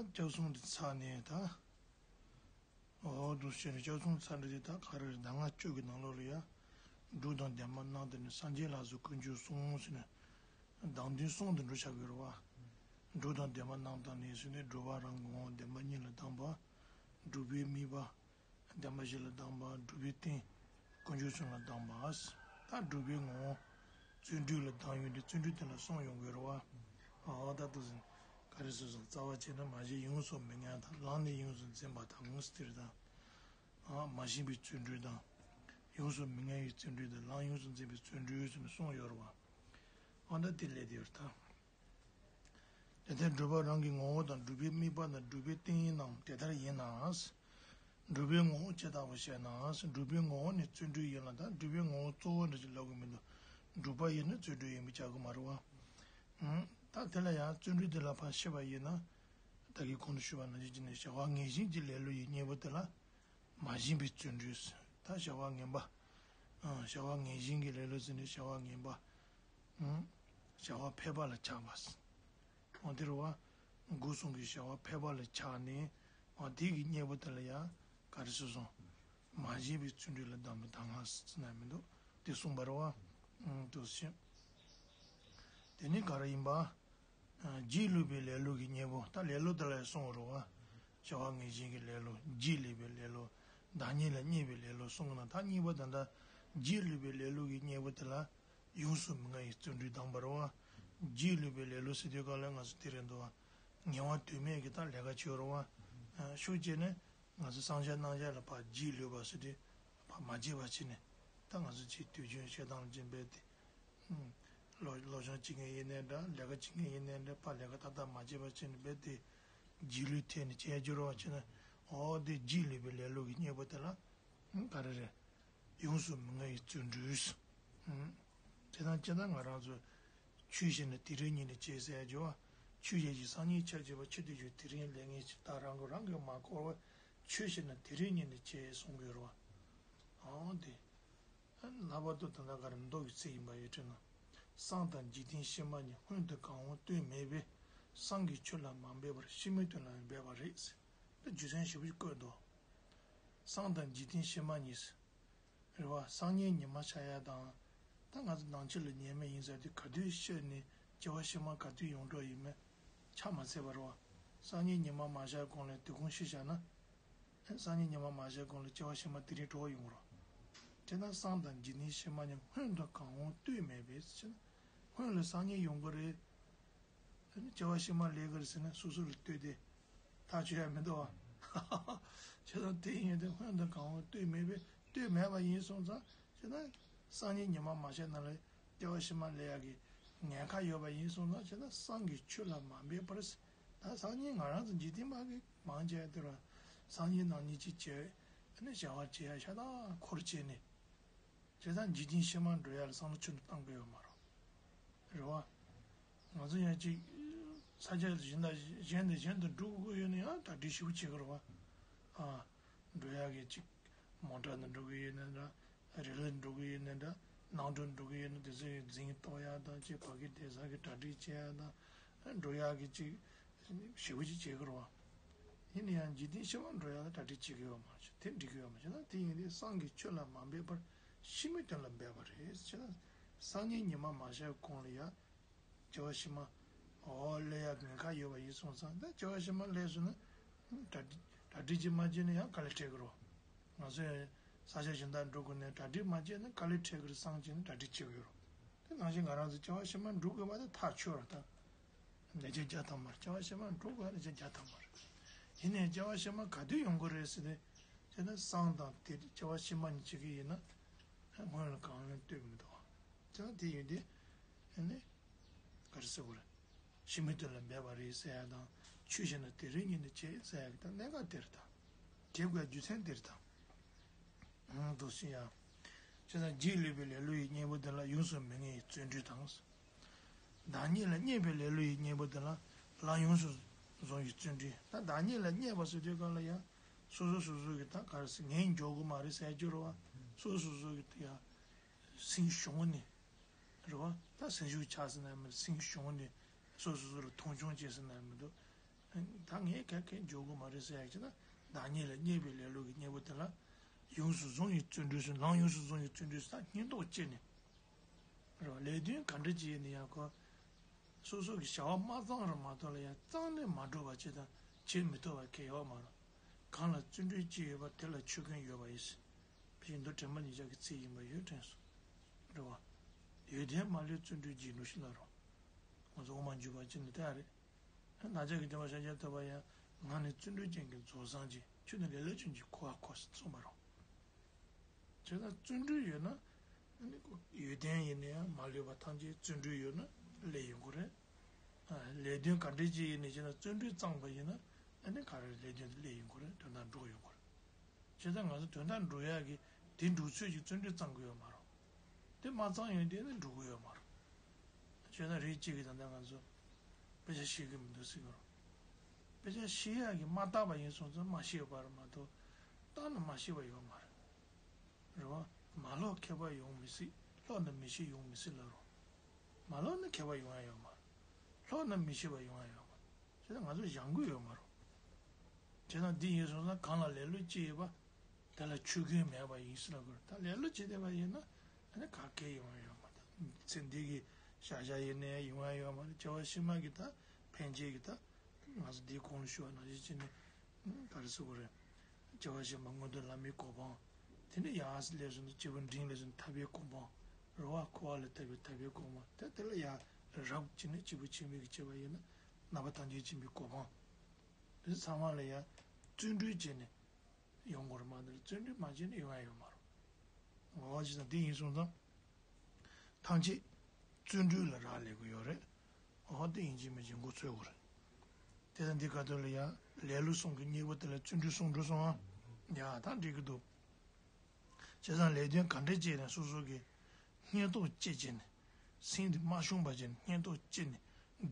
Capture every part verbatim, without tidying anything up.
སྐྱབས་གསུམ་དེ་ཚར་ནས་ད། འོ་འདུག་ཟེར་ནས་སྐྱབས་གསུམ་ཚར་འདྲ་དེ་ད་ག་རེ་རེད། གདམས་ངག་བཅུ་གི་ནང་ལོགས་ལ་ཡ། འབྲུ་དང་ལྡན་པ་རྣམས་དང་ནི། སངས་རྒྱས་ལ་སོགས་དཀོན་མཆོག་གསུམ་ཟེར་ནས། གདམས་དོན་གསུམ་དུ་འགྲོ་བྱ་དགོས་རེད་བ། འབྲུ་དང་ལྡན་པ་རྣམས་དང་ནི་ཟེར་ནས་སྒྲུབ་པ་རང་གི་ངོ་བོ་བདེན་པ་གཉིས་ལ་གདམས་པ། སྒྲུབ་པའི་དམིགས་པ། བདེན་པ་བཞི་ལ་གདམས་པ། སྒྲུབ་པའི་རྟེན། དཀོན་མཆོག་གསུམ་ལ་གདམས་པ། ད་སྒྲུབ་པའི་ངོ་བོ། བརྩོན་འགྲུས་ལ་གདམས་ཡོང་དུས་བརྩོན་འགྲུས་དེ་ལ་གསུམ་ཡོང་དགོས་རེད་བ། ཨོ་ད་དུ་ཟིན། ག་རེ་ཟེར་སོང་། རྩ་བ་བྱས་ན་མ་བྱས་ཡོངས་སུ་མི་ངལ་དང་། ལམ་ནི་ཡོངས་སུ་འཛིན་པ་དང་ངོ་སྟེར་དང་། ཨ་མ་བྱིན་པའི་བརྩོན་འགྲུས་དང་། ཡོངས་སུ་མི་ངལ་བའི་བརྩོན་འགྲུས་དང་། ལམ་ཡོངས་སུ་འཛིན་པའི་བརྩོན་འགྲུས་ཟེར་ནས་གསུམ་ཡོད་རེད་བ། ཨོ་ད་དེ་ལས་དེ་ཡོད་རེད་ད། དེ་ལྟར་སྒྲུབ་པ་རང་གི་ངོ་བོ་དང་། སྒྲུབ་པའི་དམིགས་པ་དང་། སྒྲུབ་པའི་རྟེན་རྣམས་དེ་ལྟར་ཡིན་ན། སྒྲུབ་པའི་ངོ་བོ་ཇི་ལྟ་བུ་ཞེ་ན། སྒྲུབ་པའི་ངོ་བོ་ནི་བརྩོན་འགྲུས་ཡིན་ལ། ད་སྒྲུབ་པའི་ངོ་བོ་གཙོ་བོ་འདྲ་ཞིག་ལབ་དགོས་མི་འདུག་སྒྲུབ་པ་ཡིན་ན་བརྩོན་འགྲུས་ཡིན་པས་བྱ་དགོས་མ་རེད་བ། ད་དེ་ལ་ཡང་བརྩོན་འགྲུས་དེ་ལ་ཕར་བཤད་པ་ཡིན་ན། ད་གིན་གོང་དུ་ཞུས་པ་ནང་བཞིན་བྱས་ནས་བྱ་བ་ངན་ཞེན་གྱི་ལེ་ལོ་ཡི་གཉེན་པོ་དེ་ལ། མ་བྱིན་པའི་བརྩོན་འགྲུས། ད་བྱ་བ་ངན་པ། ཨ་བྱ་བ་ངན་ཞེན་གྱི་ལེ་ལོ་ཟེར་ནས་བྱ་བ་ངན་པ། ཨ་བྱ་བ་ཕལ་པ་ལ་ཆགས་པ། འོ་དེ་རེད་བ། སྒོ་གསུམ་གྱི་བྱ་བ་ཕལ་པ་ལ་ཆགས་ནས། འོ་དེ་གི་གཉེན་པོ་དེ་ལ་ཡང་ག་རེ་ཟེར་སོང་། མ་བྱིན་པའི་བརྩོན་འགྲུས་ལ་གདམས་པའི་གདམས་ངག་ཟེར་ན་མི་འདུག་དེ་གསུངས་པ་རེད་བ། ཨ་འདུག་སེ། དེ་ནི་ག་རེ་ཡིན་པ། རྗེས་ལུས་པའི་ལེ་ལོ་གི་གཉེན་པོ། ད་ལེ་ལོ་དེ་ལ་ཡང་གསུངས་རེད་བ། བྱ་བ་ངན་ཞེན་གྱི་ལེ་ལོ། རྗེས་ལུས་པའི་ལེ་ལོ། བདག་ཉིད་ལ་བརྙས་པའི་ལེ་ལོ་གསུངས་ན། ད་གཉིས་པ་དེ་འདྲ། རྗེས་ལུས་པའི་ལེ་ལོ་གི་གཉེན་པོ་དེ་ལ་ཡོངས་སུ་མི་ངལ་བའི་བརྩོན་འགྲུས་གདམས་པ་རེད་བ། རྗེས་ལུས་པའི་ལེ་ལོ་ཟེར་དུས་སྐབས་ལ་ང་ཚོ་དེ་རེད་འདུག་བ། ངལ་བ་དོན་མེད་ཀྱི་ད་ལས་ཀ་བྱེད་རེད་བ། ཤུགས་བྱས་ནས་ང་ཚོ་བསམ་འཆར་གནང་འཆར་ལ་ཕར་རྗེས་ལུས་པ་ཟེར་དུས་ཕར་མ་བྱེད་པ་བྱས་ནས། ད་ང་ཚོ་ཅིག་དུས་རྒྱུན་བཤད་སྟངས་ལ་ཅིག་འབད་དེ། སློབ་སློབ་སྦྱོང་བྱེད་མཁན་ཡིན་ནའི་འདྲ། ལས་ཀ་བྱེད་མཁན་ཡིན་ནའི་འདྲ། ཕར་ལས་ཀ་ཏག་ཏག་མ་བྱེད་པ་བྱས་ནས་རྦད་དེ་རྗེས་ལུས་ཐེབས་ནས་བྱས་འགྱུར་བ་བྱས་ན། འོ་དེ་རྗེས་ལུས་པའི་ལེ་ལོ་གི་གཉེན་པོ་དེ་ལ་ག་རེ་རེད། ཡོངས་སུ་མི་ངལ་བའི་བརྩོན་འགྲུས། དེ་དང་ཅི་ལྟར་ང་རང་ཚོས་ཆོས་བཤད་ན་དེ་རིང་ཉིད་ནས་བྱེད་ཟེར་ཡ་བརྗོད་པ། ཆོས་བཤད་ཀྱི་སང་ཉིན་ཆ་བྱེད་པ། ཆོས་དེ་བརྗོད་དེ་རིང་ལས་ངན་ཞིག་ད་རང་གི་རང་གིས་མ་གོ་བར་ཆོས་བཤད་ན་དེ་རིང་ཉིད་ནས་བྱེད་གསུང་གི་ཡོད་རེད་བ། འོ་དེ། ལྷག་པར་དུ་ད་ལྟ་ག་རེ་མདོ་གི་ཚིག་ཡིན་པ་ཡོད་དྲན་ན། སྲང་དང་འཇིག་རྟེན་ཕྱི་མ་གཉིས། སྔོན་དུ་གང་འོང་ལྟོས་མེད་པས། སྲང་གི་ཆུ་ལ་མ་འབད་པར། ཕྱི་མའི་དོན་ལ་འབད་པ་རེད་ཟེར། འདི་རྒྱུ་མཚན་ཞེ་པོ་ཅིག་བཀོད་འདུག་སྲང་དང་འཇིག་རྟེན་ཕྱི་མ་གཉིས། རེད་བ། སང་ཉིན་ཉི་མ་ཤར་ཡ་དང་། ད་ང་ཚོ་ནང་ཆོས་ལ་ཉི་མ་ཡིན་ཟེར་དུས་ག་དུས་ཤར་ནས་སྐྱེ་བ་ཕྱི་མ་ག་དུས་ཡོང་འགྲོ་ཡིན་མིན་ཆ་མ་འཚལ་བ་རེད་བ། སང་ཉིན་ཉི་མ་མ་ཤར་གོང་ལ་དུས་ཁུངས་ཤིག་བཞག་ན། སང་ཉིན་ཉི་མ་མ་ཤར་གོང་ལ་སྐྱེ་བ་ཕྱི་མ་དེ་རིང་འགྲོ་བ་ཡོང་གི་རེད། དེས་ན་སྲང་དང་འཇིག་རྟེན་ཕྱི་མ་གཉིས། སྔོན་དུ་གང་འོང་ལྟོས་མེད་པས་ཟེར་ན། སྔོན་ལ་སང་ཉིན་ཡོང་གི་རེད། དེ་ནི་སྐྱེ་བ་ཕྱི་མ་སླེབས་ཀྱི་རེད་ཟེར་ན་སོ་སོ་ལ་ལྟོས་ཏེ་ཐག་གཅོད་ཡ་མི་འདུག་བ། བྱས་ཙང་དེ་ཡིན་དུས་སྔོན་དུ་གང་འོང་ལྟོས་མེད་པས། ལྟོས་མེད་པ་ཡིན་སོང་ཙང་བྱས་ན། སང་ཉིན་ཉི་མ་མ་ཤར་ན་ལ་སྐྱེ་བ་ཕྱི་མ་སླེབས་ཡ་གི་ཉེན་ཁ་ཡོད་པ་ཡིན་སོང་ཙང་བྱས་ན། སྲང་གི་ཆུ་ལ་མ་འབད་པར། ད་སང་ཉིན་ང་རང་ཚོ་འཇིག་རྟེན་པ་གི་མང་ཆེ་བ་དེ་ར་སང་ཉིན་གནངས་ཉིན་ཅིག་བྱས། ཨ་ནི་བྱ་བ་བྱེད་ཡ་ཤ་སྟག་འཁོར་བྱས་ནས། བྱས་ཙང་འཇིག་རྟེན་ཕྱི་མ་འགྲོ་ཡ་ལ་བསམ་བློ་ཆུང་དུ་བཏང་གི་ཡོད་མ་རེད། རེད་བ། ང་ཚོ་ཡང་ཅིག་ས་ཆ་གཞན་དང་གཞན་ནས་གཞན་དུ་འགྲོ་དགོས་ཡོད་ན་ཡང་གྲ་སྒྲིག་ཞེ་པོ་བྱེད་དགོས་རེད་བ། ཨ། འགྲོ་ཡ་གི་ཅིག་མོ་ཊ་ནང་འགྲོ་གི་ཡོད་ན་འདྲ། རི་ལ་འགྲོ་གི་ཡོད་ན་འདྲ། ནང་དུ་འགྲོ་གི་ཡོད་ན་དེ་ཚོའི་རྫིང་གཏོར་ཡ་དང་ཅིག་ཕ་གི་བསྡད་ས་གི་གྲ་སྒྲིག་བྱེད་ཡ་དང་། འགྲོ་ཡ་གི་ཅིག་ཞེ་པོ་ཅིག་བྱེད་དགོས་རེད་བ། ཡིན་ན་ཡང་འཇིག་རྟེན་ཕྱི་མ་འགྲོ་ཡ་ལ་གྲ་སྒྲིག་བྱེད་ཀྱི་ཡོད་མ་རེད། དེ་འགྲིག་གི་ཡོད་མ་རེད། བྱས་ན་དེ་ཡིན་དུས་སྲང་གི་ཆུ་ལ་མ་འབད་པར་ཕྱི་མའི་དོན་ལ་འབད་པ་རེད། བྱས་ན་སང་ཉིན་ཉི་མ་མ་ཤར་གོང་ལ་ཡ་སྐྱེ་བ་ཕྱི་མ་འོ་སླེབས་ཡ་ཉེན་ཁ་ཡོད་པ་ཡིན་སོང་ཙང་། ད་སྐྱེ་བ་ཕྱི་མ་སླེབས་སོང་ན་གྲ་སྒྲིག་གྲ་སྒྲིག་ཅིག་མ་བྱས་ན་ཡང་དཀའ་ལས་འཕྲད་ཀྱི་རེད། ང་ཚོས་ས་ཆ་གཞན་དག་འགྲོ་དགོས་ནའི་གྲ་སྒྲིག་མ་བྱས་ན་དཀའ་ལས་འཕྲད་ཀྱི་རེད་བསམ་བྱས་ནས་གྲ་སྒྲིག་བྱེད་ཀྱི་ཡོད་རེད། དེ་ནང་བཞིན་ང་རང་ཚོ་སྐྱེ་བ་ཕྱི་མ་འགྲོ་དགོས་པ་དེ་ཐག་ཆོད་རེད་ད། ལས་བྱེད་བརྒྱ་ཐམ་པར། སྐྱེ་བ་ཕྱི་མ་འགྲོ་དགོས་ལས་བྱེད་བརྒྱ་ཐམ་པར། ཡིན་ནའི་སྐྱེ་བ་ཕྱི་མ་ག་དུས་ཡོང་གི་རེད་ཟེར་ཏེ། བྱས་ན་སྲང་དང་དེ་སྐྱེ་བ་ཕྱི་མ་གཉིས་བྱེད་ཀྱི་ཡིན་ན། སྔོན་ལ་གང་ཡང་ལྟོས་མི་འདུག་བ། བྱས་ན་དེ་ཡིན་དུས། ཨ་ནི། ག་རེ་ཟེར་དགོས་རེད། ཕྱི་མའི་དོན་ལ་འབད་པ་རེད་ཟེར་ཡ་དང་། ཆོས་བཤད་ན་དེ་རིང་ཉིད་ནས་བྱེད་ཟེར་ཡ་གི་ད་གནད་འགག་དེ་རེད་ད། དེ་དགོས་རྒྱུ་མཚན་དེ་རེད་ད། ཨང་། འདུག་སེ་ཡ། བྱས་ཙང་རྗེས་ལུས་པའི་ལེ་ལོ་ཡི་གཉེན་པོ་དེ་ལ་ཡོངས་སུ་མི་ངལ་བའི་བརྩོན་འགྲུས་དང་། བདག་ཉིད་ལ་བརྙས་པའི་ལེ་ལོ་ཡི་གཉེན་པོ་དེ་ལ་ལམ་ཡོངས་སུ་འཛོམས་པའི་བརྩོན་འགྲུས། ད་བདག་ཉིད་ལ་བརྙས་པ་ཟེར་དུས་སྒང་ལ་ཡང་སོ་སོ་སོ་སོ་གི་ད་ག་རེ་ཟེར། ངས་འཇོག་གི་མ་རེད་ཟེར་རྒྱུ་རེད་བ། སོ་སོ་སོ་སོ་གི་ད་ཡང་སེམས་གཞུང་ནས་རེད་བ། ད་སེམས་ཤུགས་ཆག་ཟེར་ན་མི་འདུག་སེམས་གཞུང་ནས་སོ་སོ་སོ་ལ་མཐོང་ཆུང་བྱེད་ཟེར་ན་མི་འདུག་ད་ངས་ག་གེ་འཇོག་གི་མ་རེད་ཟེར་ཡག་ཅིག་ན། བདག་ཉིད་ལ་བརྙས་པའི་ལེ་ལོ་གི་གཉེན་པོ་དེ་ལ་ཡོངས་སུ་བཟུང་བའི་བརྩོན་འགྲུས་སུ། ལམ་ཡོངས་སུ་བཟུང་བའི་བརྩོན་འགྲུས་སུ་ད་བསྙེན་རྟོག་བསྐྱེད་ནས། རེད་བ། ལས་དོན་ག་འདྲ་ཅིག་ཡིན་ན་ཡང་ཁོ། སོ་སོ་གི་བྱ་བ་མ་བརྩམས་ར་མ་གཏོགས་ལ་ཡང་བརྩམས་ནས་མ་འགྲུབ་པ་ཅིག་དང་བྱེད་མི་ཐུབ་པ་གལ་ཡོད་མ་རེད། གང་ལ་བརྩོན་འགྲུས་ཅི་ཡོད་པ་དེ་ལ་ཆོད་སྐྱོན་ཡོད་པ་ཡིན། བཞིན་དུ་དྲན་པ་ཉིད་ཆར་གྱི་ཚིག་ཡིན་པ་ཡོད་དྲན་སོང་། རེད་བ། ཡོན་ཏན་མ་ལུས་བརྩོན་འགྲུས་ཀྱིས་འགྲུབ་ཞིང་ལ་རོ། ང་ཚོ་དབུ་མ་འཇུག་པ་ཅི་ནི་དེ་རེད། ན་ཚ་གི་བདེ་བ་ཤཱཀྱ་ཐུབ་པ་ཡང་ང་ནི་བརྩོན་འགྲུས་ཅན་གྱི་རྫོགས་སངས་རྒྱས། ཁྱོད་ནི་ལེ་ལོ་ཅན་གྱི་འཁོར་བར་འཁོར་གསུངས་པ་རོ། བྱས་ཙང་བརྩོན་འགྲུས་ཡོད་ན། ཨ་ནི་ཁོ་ཡོན་ཏན་ཡིན་ན་ཡང་མ་ལུས་པ་ཐམས་ཅད་བརྩོན་འགྲུས་ཡོད་ན་སླེབས་ཡོང་གི་རེད། ཨ། ལས་དོན་ག་འདྲ་ཅིག་ཡིན་ནའི་བྱས་ན་བརྩོན་འགྲུས་བརྩམས་པ་ཡིན་ན་ཨ་ནི་ག་རེ་ལས་དོན་དེ་སླེབས་ཡོང་གི་རེད། དོན་དག་འགྲུབ་ཡོང་གི་རེད། བྱས་ཙང་ང་ཚོ་དོན་དག་འགྲུབ་ཡག་གི་དེ་འགྲུབ་ཚུལ་གྱི་བརྩོན་འགྲུས་བརྩམས་དགོས་ཡོད་མ་རེད། དེ་མ་བརྩམས་ཡོང་དུས་ནི་འགྲུབ་ཀྱི་ཡོད་མ་རེད། བྱས་ཙང་རིགས་གཅིག་གིས་ད་ལྟ་ང་ཚོ་དཔེ་ཆ་ཤེས་ཀྱི་མི་འདུག་ཟེར་གྱི་རེད། དཔེ་ཆ་ཤེས་ཡག་གི་མ་བལྟས་པ་ཡིན་སོང་ཙང་མ་ཤེས་པ་རེད་མ་གཏོགས། བལྟས་ན་མ་ཤེས་པ་ཡོད་མ་རེད། རེད་བ། མ་ཀློག་མཁས་པ་ཡོང་མི་སྲིད། ཀློག་ན་མི་ཤེས་ཡོང་མི་སྲིད་ལབ་རོགས། མ་ཀློག་ན་མཁས་པ་ཡོང་ཡ་ཡོད་མ་རེད། ཀློག་ན་མི་ཤེས་པ་ཡོང་ཡ་ཡོད་མ་རེད། བྱས་ཙང་ང་ཚོ་སྦྱང་དགོས་ཡོད་མ་རེད། བྱས་ཙང་འདི་ཡིན་སོང་ཙང་གང་ལ་ལེ་ལོ་ཅི་ཡོད་པ། དེ་ལ་ཆོད་སྐྱོན་མེད་པ་ཡིན་ཟེར་ལབ་དགོས་རེད། ད་ལེ་ལོ་བྱེད་བསྡད་པ་ཡིན་ན་ཨ་ནི་ག་གེ་ཡོང་ཡ་ཡོད་མ་རེད། ཚེ་འདི་གི་བྱ་བྱ་ཡིན་ནའི་ཡོང་ཡ་ཡོད་མ་རེད། སྐྱེ་བ་ཕྱི་མ་གི་ད་ཕན་ཆད་ཀྱི་ད་ང་ཚོ་འདིའི་གོང་ལ་ཞུ་བ་ནང་བཞིན་བྱས་ནས་ག་རེ་ཟེར་དགོས་རེད། སྐྱེ་བ་ཕྱི་མ་མངོན་མཐོ་ལམ་པའི་གོ་འཕང་། དེ་ནས་ཡར་སླེབས་སོང་ན་སྐྱེས་བུ་འབྲིང་སླེབས་སོང་ན་ཐར་པའི་གོ་འཕང་། རེད་བ། འཁོར་བ་ལས་ཐར་པའི་ཐར་པའི་གོ་འཕང་དེ། དེ་ལ་ཡར་རབ་བྱས་ནས་སྐྱེས་བུ་ཆེན་པོའི་གི་སྐྱེ་བ་ཡིན་ན་རྣམ་པ་ཐམས་ཅད་མཁྱེན་པའི་གོ་འཕང་། དེ་ཚང་མ་ལ་ཡར་བརྩོན་འགྲུས་བྱས་ནས་ཡོང་དགོས་རེད་མ་གཏོགས་བརྩོན་འགྲུས་མ་བྱས་ནས་ཡོང་ཡ་ཡོད་མ་རེད། འོ་བྱས་ཙང་དེ་ཡིན་སོང་ཙང་། ཐམས་ཅད་བརྩོན་འགྲུས་ལ་རག་ལས་ཀྱི་ཡོད་རེད། འོ་དེ་ཡིན་གཅིག་མིན་གཅིག་མགོ་ཚོས་དགོས་རེད། དེ་དང་འདི་ག་དོན་ལ་ཡང་ལེ་ལོ་གསུམ་གྱི་གཉེན་པོ་དེ་ལ་བརྩོན་འགྲུས་གསུམ་འགྲོ་སོང་ཨ། ཡ་ད་འགྲིག་གི་འདུག་བྱས་ཙང་ལས་དོན་ག་འདྲ་བྱས་ནས་སོ་སོ་གི་བསྙེན་རྟོག་བཅས་བྱས་ནས་སེམས་དེ་མ་ཞུམ་པ་བྱས་ནས་བསྙེན་རྟོག་བཅས་ནས་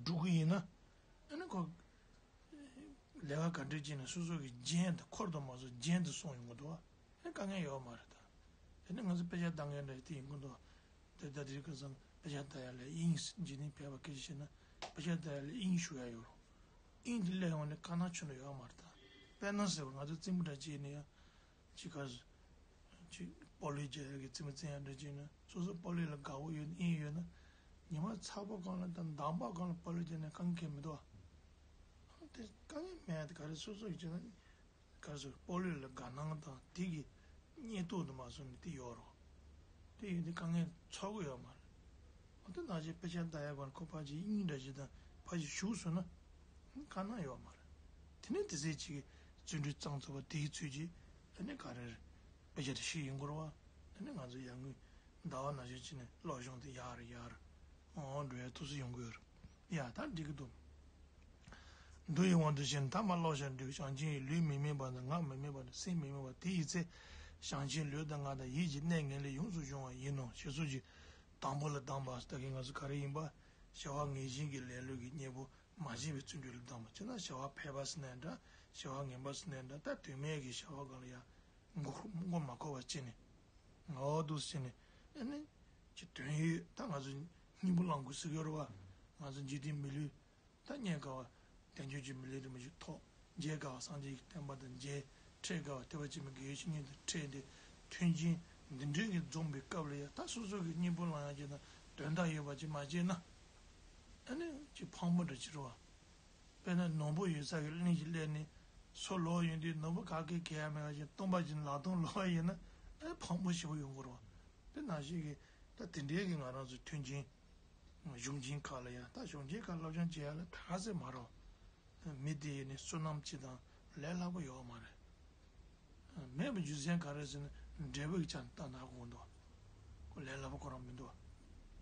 འགྲུབ་གི་ཡིན་ན། ཨ་ནི་ཁོ། ལས་ཀ་ག་འདྲ་བྱས་ནས་སོ་སོ་གི་རྒྱན་དེ་འཁོར་དུ་མ་སོང་རྒྱན་དེ་སོང་ཡོང་གི་འདུག་བ། ཨེ་དཀའ་ངལ་ཡོད་མ་རེད་ད། དེ་ནི་ང་ཚོ་དཔེ་ཆ་ལྟ་མཁན་འདྲ་དེ་ཡིན་གི་འདུག་དེ་ལྟ་དུས་ཁ་སང་དཔེ་ཆ་ལྟ་ཡ་ལ་དབྱིངས་འཇིག་རྟེན་ཕལ་པ་སྐད་ཆ་བཤད་ན་དཔེ་ཆ་ལྟ་ཡ་ལ་དབྱིངས་ཞུ་ཡ་ཡོད་རུང་། དབྱིངས་དེ་སླེབས་ཡོང་ནས་དཀའ་སྣང་ཆེན་པོ་ཡོད་མ་རེད་ད། དཔེར་ན་ཟེར་བ་ང་ཚོ་རྩེད་མོ་འདྲ་བྱས་ནས་ཡང་། ཅིག་ག་ཅིག་སྤོ་ལོ་རྒྱག་ཡ་གི་རྩེད་མོ་རྩེ་ཡ་འདྲ་བྱས་ན་སོ་སོ་སྤོ་ལོ་ལ་དགའ་བོ་ཡོད་ན་དབྱིངས་ཡོད་ན། ཉི་མ་ཚ་པོ་གང་ལ་དང་འདམ་པ་གང་ལ་སྤོ་ལོ་རྒྱག་ན་དཀའ་ངལ་མི་འདུག་ཨ། དེ་དཀའ་ངལ་མེད་དེ་ག་རེ་སོ་སོ་ཡིན་ན། ག་རེ་ཟེར་སྤོ་ལོ་ལ་དགའ་སྣང་དང་དེ་གི་བསྙེན་རྟོག་དུ་མ་སོང་ནས་དེ་ཡོད་རོགས། དེ་ཡིན་དུས་དཀའ་ངལ་ཚོར་གི་ཡོད་མ་རེད། འོ་དེ་ནང་བཞིན་དཔེ་ཆ་ལྟ་ཡག་གང་ཁོ་ཕར་ཅིག་དབྱིངས་འདྲ་ཞིག་དང་ཕར་ཅིག་ཞུགས་སོང་ན། དཀའ་སྣང་ཡོད་མ་རེད། དེ་ནས་དེ་ཚེ་ཅིག་གི་བརྩོན་འགྲུས་བརྩམས་ཚར་བ་དེའི་ཚུལ་གྱིས་ཨ་ནི་ག་རེ་རེད། དཔེ་ཆ་དེ་ཤེས་ཡོང་གི་རེད་བ། ཨ་ནི་ང་ཚོ་ཡར་ངོའི་ཟླ་བ་ནང་བཞིན་བྱས་ནས་སློབ་སྦྱོང་དེ་ཡར་ཡར་འོང་འགྲོ་ཡ་ཐུགས་སུ་ཡོང་གི་ཡོད་རེད། ཡ་ད་འགྲིག་གི་འདུག་མདོ་ཡི་དབང་དུ་བྱས་ནས་ཐ་མ་ཀློག་བྱ་འདོད། བྱང་ཆེན་ཡི་ལུས་མི་དམིགས་པ་དང་ངག་མི་དམིགས་པ་དང་སེམས་མི་དམིགས་པ་དེ་ཡི་ཚེ། བྱང་ཆེན་ལུས་དང་ངག་དང་ཡིད་ཀྱི་གནད་ངེས་ལས་ཡོངས་སུ་སྦྱོང་བ་ཡིན་ནོ་ཞེས་སོགས་ཀྱི་དང་པོ་ལ་གདམས་པ། ད་གིན་ང་ཚོ་ག་རེ་ཡིན་པ། བྱ་བ་ངེས་ཤེས་ཀྱི་ལེ་ལོ་གི་གཉེན་པོ་མ་བྱས་པའི་བརྩོན་འགྲུས་ལ་གདམས་པ། བྱས་ན་བྱ་བ་ཕལ་པ་ཟེར་ནའི་འདྲ། བྱ་བ་ངན་པ་ཟེར་ནའི་འདྲ། ད་དོན་མེད་ཀྱི་བྱ་བ་གང་ལ་ཡང་མགོ་མགོ་མ་འཁོར་བ་བྱས་ནས། ངའོ་འདུག་སེ་བྱས་ནས་ཨ་ནི་ཅི་དོན་ཡོད་ད་ང་ཚོ་སྙིང་པོ་བླང་དགོས་ཟེར་གྱི་ཡོད་རེད་བ། ང་ཚོ་འཇིག་རྟེན་མི་ལུས་ད་རྙེད་དཀའ་བ། དལ་འབྱོར་གྱི་མི་ལུས་རིན་པོ་ཆེ་ཐོབ། མཇལ་དཀའ་བ་སངས་རྒྱས་ཀྱི་བསྟན་པ་དང་མཇལ། འཕྲད་དཀའ་བ་ཐེག་པ་ཆེན་པོའི་དགེ་བའི་བཤེས་གཉེན་དང་འཕྲད་དེ། མཐུན་རྐྱེན་འདི་འདྲའི་གི་འཛོམས་པའི་སྐབས་ལ་ཡང་ད་སོ་སོ་གི་སྙིང་པོ་བླང་ཡག་ཅིག་དང་དོན་དག་ཡོད་པ་ཅིག་མ་བྱས་ན། ཨ་ནི་ཅིག་ཕངས་པོ་འདྲ་ཅིག་རེད་བ། དཔེར་ན་ནོར་བུ་ཡོད་ས་གི་གླིང་ཞིག་སླེབས་ནས་སོ་ལོག་ཡོང་དུས་ནོར་བུ་ག་གེ་གལ་ཡ་མེད་པ་ཅིག་སྟོང་པ་ཅིག་ལག་སྟོང་ལོག་པ་ཡིན་ན་ཨ་ཕངས་པོ་ཞེ་པོ་ཡོང་གི་རེད་བ། དེ་ནང་བཞིན་གི་ད་དེ་འདྲའི་གི་ང་རང་ཚོ་མཐུན་རྐྱེན། གཞུང་ཆེན་ཁག་ལ་ཡང་ད་གཞུང་ཆེན་ཁག་སློབ་སྦྱོང་བྱེད་ཡ་ལ་ད་ག་ཚོད་མ་རོ། མི་དེ་ཡིན་ནི་བསོད་ནམས་སྤྱི་དང་ལས་སླ་པོ་ཡོད་མ་རེད། མེད་པའི་རྒྱུ་མཚན་ག་རེ་ཟེར་ན་འབྲས་བུ་གི་ཆ་ནས་ལྟ་ན་དགོས་འདུག་ཁོ་ལས་སླ་པོ་ཁོ་རང་མི་འདུག་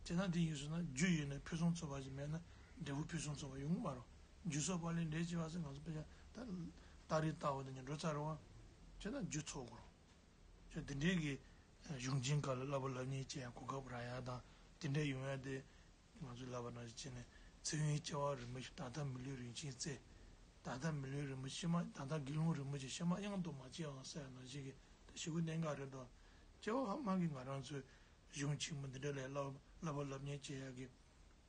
དེ་ན་དེ་ཡིན་ཟེར་ན་རྒྱུ་ཡོད་ན་ཕུན་སུམ་ཚོགས་པ་ཞིག་མེད་ན་འབྲས་བུ་ཕུན་སུམ་ཚོགས་པ་ཡོང་གི་མ་རོ། རྒྱུ་ཚོགས་པ་ལས་འབྲས་སྐྱེ་བ་ཟེར་ང་ཚོ་དཔེ་ཆ་ད་སྟ་རེ་ལྟ་བ་དེ་ཉིད་འགྲོ་ཚར་རེད་བ། བྱས་ན་རྒྱུ་ཚོགས་དགོས་རོ། ཅེས་དེ་འདྲའི་གི་གཞུང་ཆེན་ཁག་ལ་བསླབ་པ་སློབ་གཉེར་བྱེད་ཡ་གོ་སྐབས་རག་ཡ་དང་དེ་འདྲ་ཡོང་ཡ་དེ་ང་ཚོས་ལབ་པ་ནང་བཞིན་བྱས་ནས་ཚེ་ཡུན་སྐྱེ་བ་རིང་པོ་ཞིག་ད་ལྟ་མི་ལུས་རིན་ཆེན་བརྩེ། ད་ལྟ་མི་ལུས་རིན་པོ་ཕྱི་མ་ད་ལྟ་དགེ་སློང་རིན་པོ་ཆེ་ཕྱི་མ་གཡང་དུ་མ་སྐྱེ་བ་ཟེར་ཡ་ནང་བཞིན་གི་དེ་ཞེ་པོ་གནད་འགག་རེད་དོ། སྐྱེ་བ་སྔ་མ་གི་ང་རང་ཚོས་གཞུང་ཆེན་མོ་འདི་འདྲ་ལ་བསླབ་བསླབ་པ་སློབ་གཉེར་བྱེད་ཡ་གི་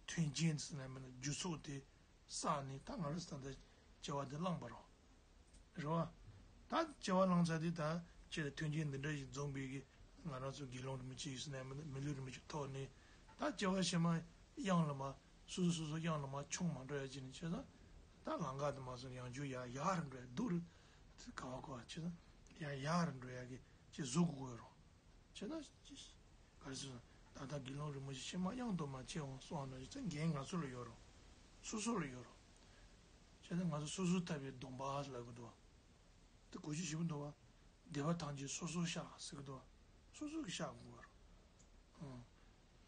མཐུན་རྐྱེན་ཟེར་ན་མིན་ན་རྒྱུ་ཚོགས་དེ། བསགས་ནས་ད་ང་རང་ཚོ་ད་ལྟ་ སྐྱེ་བ་དེ་བླངས་པ་རེད། རེད་བ། ད་སྐྱེ་བ་བླངས་ཚར་དུས་ད་ཁྱེད་ལ་མཐུན་རྐྱེན་འདི་འདྲ་ཞིག་འཛོམས་པའི་གི་ང་རང་ཚོ་དགེ་སློང་རིན་པོ་ཆེ་ཡིན་ཟེར་ནས་མི་ལུས་རིན་པོ་ཆེ་ཐོག་ནས་ད་སྐྱེ་བ་ཕྱི་མ་གཡང་ལ་མ་སོ་སོ་སོ་སོ་གཡང་ལ་མ་མཆོང་མ་འགྲོ་ཡ་ཅིག་ནས་བྱས་ཙང་ད་ལམ་ཁ་དུ་མ་སོང་ཡང་རྒྱུ་ཡ་ཡར་འགྲོ་ཡ་སྡུག་རུ་ག་བ་ག་བ་བྱས་ཙང་ཡ་ཡར་འགྲོ་ཡ་གི་ཅིག་བཟོ་དགོས་ཀྱི་ཡོད་རེད། བྱས་ན། ག་རེ་ཟེར་ན། ད་ལྟ་དགེ་སློང་རིན་པོ་ཆེ་ཕྱི་མ་གཡང་དུ་མ་མཆོང་སོང་བ་ན་ཅི་ཚེ་འགན་ང་ཚོ་ལ་ཡོད་རོ། སོ་སོ་ལ་ཡོད་རོ། བྱས་ན་ང་ཚོ་སོ་སོ་ཐར་པའི་སྡོམ་པ་ལབ་གི་འདུག་བ། དེ་གོ་རྒྱུ་ཞིབ་པོ་འདུག་བ། སྡིག་པ་ཐམས་ཅད་སོ་སོར་བཤགས་ཟེར་གི་འདུག་བ། སོ་སོ་གིས་བཤགས་དགོས་པ་རོ།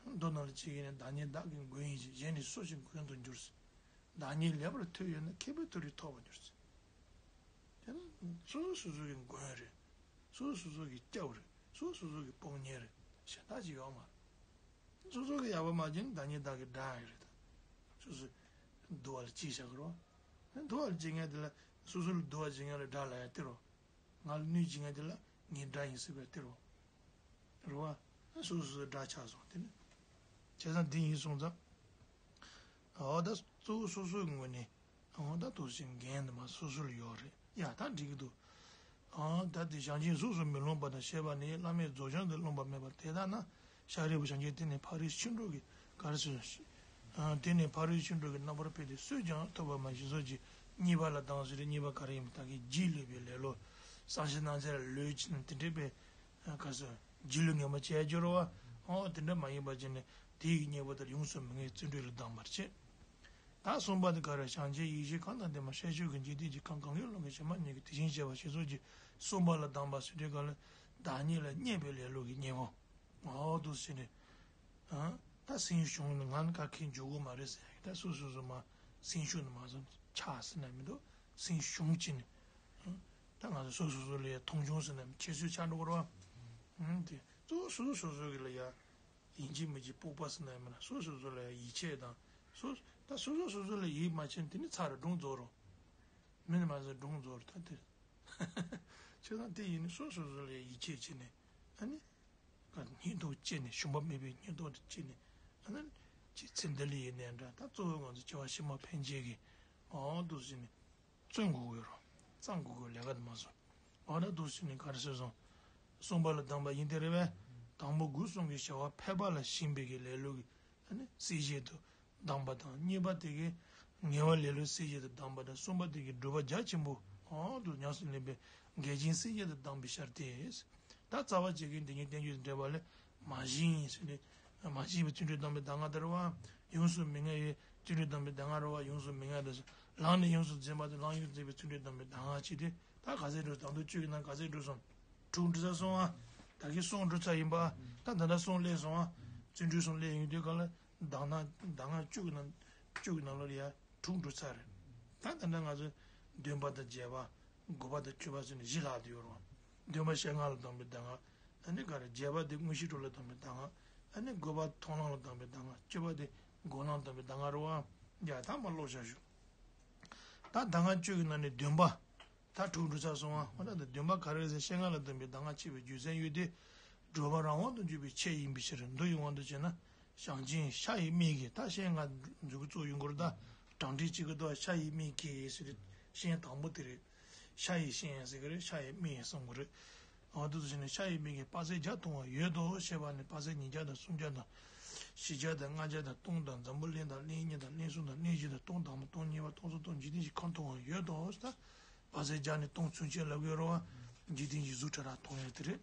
ཨང་། མདོ་ནང་ལ་ཅིག་གིས་ནི་བདག་ཉིད་བདག་གི་མགོན་ཡིན་ཞིང་། གཞན་ནི་སོ་སོའི་མགོན་དུ་འགྱུར་ཟེར། བདག་ཉིད་ལེགས་པར་ཐོས་ཡོད་ན། མཁས་པའི་མཐོ་རིས་ཐོབ་པར་འགྱུར་ཟེར། དེ་ནི་སོ་སོ་སོ་སོ་གི་མགོན་རེད། སོ་སོ་སོ་སོ་གི་སྐྱབས་རེད། སོ་སོ་སོ་སོ་གི་དཔུང་གཉེན་རེད། གཞན་དག་ཅིག་ཡོད་མ་རེད། སོ་སོ་གི་ཡག་པོ་མ་བྱས་ན་བདག་ཉིད་བདག་གི་དགྲ་ཡིན་རེད་ད། སོ་སོ་སྡུག་པ་ལ་གཅིག་བཞག་གི་རོ། སྡུག་པ་ལ་བྱེད་མཁན་དེ་ལ་སོ་སོ་ལ་སྡུག་པ་བྱེད་མཁན་ལ་དགྲ་ལབ་ཡ་དེ་རོ། ང་ལ་གནོད་བྱེད་མཁན་དེ་ལ་ངའི་དགྲ་ཡིན་ཟེར་བ་དེ་རོ། རེད་བ། སོ་སོ་སོ་དགྲ་ཆགས་སོང་དེ་ནི། བྱས་ཙང་འདི་ཡིན་སོང་ཙང་། འོ་ད་གཙོ་བོ་སོ་སོའི་ངོས་ནས་འོ་ད་དུ་ཞིག་འགན་དུ་མ་སོ་སོ་ལ་ཡོད་རེད་ཡ་ད་འགྲིག་གི་འདུག་ཨང་། ད་དེ་བྱང་ཆེན་གཟུགས་སུ་མི་ལྷུང་བ་དང་ཞེས་པ་ནི་བླ་མེད་རྫོགས་བྱང་དུ་ལྷུང་བ་མེད་པར་དེ་ལྟ་ན་ཤཱ་རིའི་བུ་བྱང་ཆེན་དེ་ནི་ཕ་རོལ་ཕྱིན་དྲུག་གི་ག་རེ་ཟེར། ཨང་། དེ་ནི་ཕ་རོལ་ཕྱིན་དྲུག་གི་རྣམ་པར་འཕེལ་ཏེ་སུས་ཀྱང་ཐུབ་པ་མ་ཤེས་སོགས་ཀྱི་གཉིས་པ་ལ་སྡང་ཟེར་ཏེ་གཉིས་པ་ག་རེ་ཡིན་པ་ད་གིན་རྗེས་ལུས་པའི་ལེ་ལོ་བསམ་ཤེས་སྣང་ཚད་ལ་ལུས་ཀྱི་དེ་འདྲས་པའི། ག་ཟེར། རྗེས་ལུས་ངན་པ་བྱས་རྒྱུ་རེད་བ། ཨོ་དེ་འདྲ་མ་ཡིན་པ་བྱས་ནས་དེ་ཡི་གཉེན་པོ་དེར་ཡོངས་སུ་མི་ངལ་བརྩོན་འགྲུས་ལ་སྡང་བར་བྱེད། ད་གསུམ་པ་དེ་ག་རེ་བྱང་ཆུབ་ཡེ་ཤེས་གང་དང་ལྡན་པ་ཤར་ཕྱོགས་ཀྱི་འཇིག་རྟེན་གྱི་ཁམས་གང་གི་ཀློང་གི་བྱེ་མ་སྙེད་ཀྱི་དེ་བཞིན་གཤེགས་པ་ཞེས་སོགས་ཀྱི་གསུམ་པ་ལ་སྡང་བ་ཟེར་དུས་ག་ལ་བདག་ཉིད་ལ་བརྙས་པའི་ལེ་ལོ་གི་གཉེན་པོ། ཨོ་དུ་ཟེར་ནས། ད་སེམས་ཞུམ་ནས་ང་ནི་ག་གེ་འཇོག་གི་མ་རེད་ཟེར་ཡ་ད་སོ་སོ་སོ་མ་སེམས་ཤུགས་ནི་མ་སོང་ཆགས་ཟེར་ན་མི་འདུག་སེམས་ཞུམ་བྱས་ནས། ད་ང་ཚོ་སོ་སོ་སོ་ལ་ཡ་མཐོང་ཆུང་ཟེར་ན་ཁྱད་གསོད་ཆགས་འགྲོ་གི་རེད་བ། དེ་གཙོ་བོ་སོ་སོ་སོ་སོ་གི་ལ་ཡ་ཡིན་གཅིག་མིན་གཅིག་སྤོབས་པ་ཟེར་ན་ཡང་མིན་ན་སོ་སོ་སོ་ལ་ཡ་ཡིད་ཆེས་དང་སོ་ད་སོ་སོ་སོ་སོ་ལ་ཡིད་མ་ཆེས་ན་དེ་ནི་ཚར་རེད་སྒྲུང་རྫོགས་རོ། མིན་ན་མ་ཟེར་སྒྲུང་རྫོགས་རེད་ད་དེ། བྱས་ཙང་དེ་ཡིན་ནི་སོ་སོ་སོ་ལ་ཡ་ཡིད་ཆེས་བྱས་ནས་ཨ་ནི། སྙིང་སྟོབས་བསྐྱེད་ནས་ཞུམ་པ་མེད་པའི་སྙིང་སྟོབས་དེ་བསྐྱེད་ནས་ཨ་ནི། ཅིག་ཚེ་འདི་ལ་ཡིན་ནའང་འདྲ་ད་གཙོ་བོ་ང་ཚོ་སྐྱེ་བ་ཕྱི་མ་ཕན་ཆད་ཀྱི་འོ་འདུག་ཟེར་ནས། བརྩོན་དགོས་ཀྱི་ཡོད་རེད། བརྩམ་དགོས་ཀྱི་ཡོད་ལས་ཀ་དེ་མ་སོང་། འོ་ན་འདུག་ཟེར་ནས་ག་རེ་ཟེར་སོང་། གསུམ་པ་ལ་སྡང་བ་ཡིན་ཏེ་རེད་པས། དང་པོ་སྒོ་གསུམ་གྱི་བྱ་བ་ཕལ་པ་ལ་ཞེན་པའི་གི་ལེ་ལོ་གི་ཨ་ནི་སྲིད་བྱེད་དུ་སྡང་བ་དང་གཉིས་པ་དེ་གི་ངལ་བ་ལེ་ལོའི་སྲིད་བྱེད་དུ་སྡང་བ་དང་གསུམ་པ་དེ་གི་སྒྲིབ་པ་རྒྱ་ཆེན་པོ་འོ་འདུག་ཉམས་སུ་ལེན་པའི་འགལ་རྐྱེན་སྲིད་བྱེད་དུ་སྡང་བའི་ཕྱིར་ཏེ། ད་རྩ་བ་བྱེད་ཀྱི་འདི་ཉིད་བསྟན་བཅོས་འགྲེལ་པ་ལས། མ་བཞེངས་ཟེར་ནས། མ་བཞེངས་པའི་བརྩོན་འགྲུས་བསྡམས་པའི་གདམས་ངག་དེ་རེད་བ། ཡོངས་སུ་མི་ངལ་བའི་བརྩོན་འགྲུས་བསྡམས་པའི་གདམས་ངག་རེད་བ་ཡོངས་སུ་མི་ངལ་དེ། ལངས་ནས་ཡོངས་སུ་འཛིན་པ་དེ་ལངས་ཡོངས་སུ་འཛིན་པའི་བརྩོན་འགྲུས་བསྡམས་པའི་གདམས་ངག་ཅིག་དེ། ད་ག་ཚད་འགྲོ་དང་དུ་བཅུ་ཡིན་ན་ག་ཚད་འགྲོ་སོང་། དྲུག་འགྲོ་ཚར་སོང་ཨ། ད་གིན་གསུམ་འགྲོ་ཚར་ཡིན་པ། ད་ད་ལྟ་གསུམ་སླེབས་སོང་ཨ། བརྩོན་འགྲུས་གསུམ་སླེབས་ཡོང་དུས་ག་ལ། གདམས་ངག་གདམས་ངག་བཅུ་གི་ནང་བཅུ་གི་ནང་ལོགས་ལ་ཡ། དྲུག་འགྲོ་ཚར་རེད། ད་ད་ལྟ་ང་ཚོ་བདུན་པ་དང་བརྒྱད་པ། དགུ་པ་དང་བཅུ་པ་ཟེར་ནས་བཞི་ལྷག་དེ་ཡོད་རེད་བ། བདུན་པ་ཤེས་ངག་ལ་སྡོམ་པའི་གདམས་ངག་ཨ་ནི་ག་རེ་བརྒྱད་པ་དེ་དངོས་གཞིའི་གྲོགས་ལ་སྡོམ་པའི་གདམས་ངག་ཨ་ནི་དགུ་པ་མཐོང་ལམ་ལ་སྡོམ་པའི་གདམས་ངག་བཅུ་པ་དེ་སྒོམ་ལམ་སྡོམ་པའི་གདམས་ངག་རེད་བ། ཡ་ད་མ་ཀློག་བཞག་ཞུ། ད་གདམས་ངག་བཅུ་ཡི་ནང་ནས་བདུན་པ། ད་དྲུག་འགྲོ་ཚར་སོང་ཨ། འོ་ན་ད་བདུན་པ་ག་རེ་ཟེར་ཤེས་ངག་ལ་སྡོམ་པའི་གདམས་ངག་ཅེས་པའི་རྒྱུ་མཚན་ཡོད་དེ། སྒྲུབ་པ་རང་དབང་དུ་འཇུག་པའི་ཆེད་ཡིན་པའི་ཕྱིར་མདོ་ཡི་དབང་དུ་བྱས་ན། བྱང་ཆེན་ཤ་ཡི་མིག་གིས་ད་ཤེས་ངག་འཛུགས་ཀྱི་གཙོ་ཡོང་གི་རེད་ད། དྲང་ཁྲིད་བྱེད་ཀྱི་འདུག་ཤ་ཡི་མིག་གིས་ཟེར་ཏེ་ཤན་དང་པོ་དེ་རེད། ཤ་ཡི་ཤན་ཟེར་གི་རེད་ཤ་ཡི་མིག་གསུང་གི་རེད། འོ་དེ་ཚོ་བྱས་ནས་ཤ་ཡི་མིག་གིས་དཔག་ཚད་བརྒྱ་མཐོང་བ་ཡོད་དོ་ཞེས་པ་ནི་དཔག་ཚད་ཉིས་བརྒྱ་དང་སུམ་བརྒྱ་དང་། བཞི་བརྒྱ་དང་ལྔ་བརྒྱ་དང་སྟོང་དང་འཛམ་བུ་གླིང་དང་གླིང་གཉིས་དང་གླིང་གསུམ་དང་གླིང་བཞི་དང་སྟོང་དང་པོ་སྟོང་གཉིས་པ་སྟོང་གསུམ་སྟོང་བཞི་དེ་བཞིན་ཁམས་མཐོང་བ་ཡོད་དོ་ཞེས་ད། དཔག་ཚད་བརྒྱ་ནི་སྟོང་ཚུན་ཆད་ལབ་ཀྱི་ཡོད་རེད་བ། འཇིག་རྟེན་གྱི་གཟུགས་ཕྲ་རགས་མཐོང་ཡ་དེ་རེད།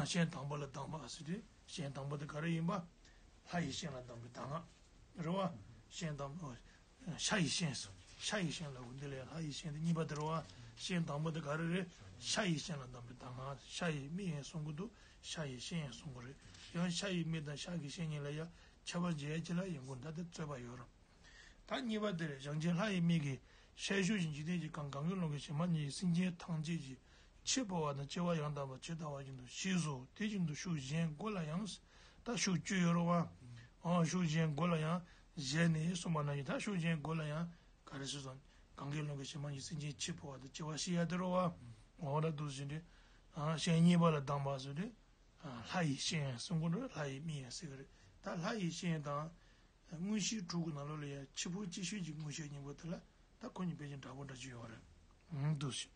ཤན་དང་པོ་ལ་སྡང་བ་ཟེར་དུས་ཤན་དང་པོ་དེ་ག་རེ་ཡིན་པ། ལྷ་ཡི་ཤན་ལ་སྡང་བའི་གདམས་ངག་རེད་བ། ཤན་དང་པོ། ཤ་ཡི་ཤན་སོ། ཤ་ཡི་ཤན་ལ་འོ་འདི་ལས་ལྷ་ཡི་ཤན་དེ་གཉིས་པ་དེ་རེད་བ། ཤན་དང་པོ་དེ་ག་རེ་རེད། ཤ་ཡི་ཤན་ལ་སྡང་བའི་གདམས་ངག་ཤ་ཡི་མིག་ཡང་གསུང་གི་འདུག་ཤ་ཡི་ཤན་ཡང་གསུང་གི་རེད། ཡང་ཤ་ཡི་མིག་དང་ཤ་གི་ཤན་གཉིས་ལ་ཡང་ཁྱད་པར་འབྱེད་ཡ་ཅིག་ལ་ཡོང་གི་འདུག་ད་དེ་རྩོད་པ་ཡོད་རེད། ད་གཉིས་པ་དེར་བྱང་ཆེན་ལྷ་ཡི་མིག་གིས་ཤར་ཕྱོགས་ཀྱི་འཇིག་རྟེན་གྱི་ཁམས་གང་གི་ཀློང་གི་བྱེ་མ་སྙེད་ཀྱི་སེམས་ཅན་ཐམས་ཅད་ཀྱི་འཆི་འཕོ་བ་དང་སྐྱེ་བ་ཡང་དག་པར་ཇི་ལྟ་བ་བཞིན་དུ་ཤེས་སོ། དེ་བཞིན་དུ་ཕྱོགས་གཞན་དགུ་ལ་ཡང་། ད་ཕྱོགས་བཅུ་ཡོད་རེད་བ། ཨང་ཕྱོགས་གཞན་དགུ་ལ་ཡང་ཞེས་ནས་གསུངས་པ་ན་ཡིན་ད་ཕྱོགས་གཞན་དགུ་ལ་ཡང་ག་རེ་ཟེར་སོང་། གང་གི་ཀློང་གི་བྱེ་མ་སྙེད་སེམས་ཅན་འཆི་འཕོ་བ་དང་སྐྱེ་བ་ཤི་ཡ་དེ་རེད་བ། འོ་ད་འདུག་ཟིན་ཏེ། ཨང་ཤན་གཉིས་པ་ལ་སྡང་བ་ཟེར་ཏེ། ལྷ་ཡི་ཤན་གསུང་གི་རེད་ལྷ་ཡི་མིག་ཡང་ཟེར་གི་རེད་ད་ལྷ་ཡི་ཤན་དང་། མངོན་ཤེས་དྲུག་གི་ནང་ལོགས་ལ་ཡང་འཆི་འཕོ་སྐྱེ་ཤི་གི་མངོན་ཤེས་གཉིས་པོ་དེ་ལ་ ད་ཁོ་གཉིས་དཔེ་ཅན་འདྲ་པོ་འདྲ་ཅིག་ཡོད་རེད། ཨང་། འདུག་སེ།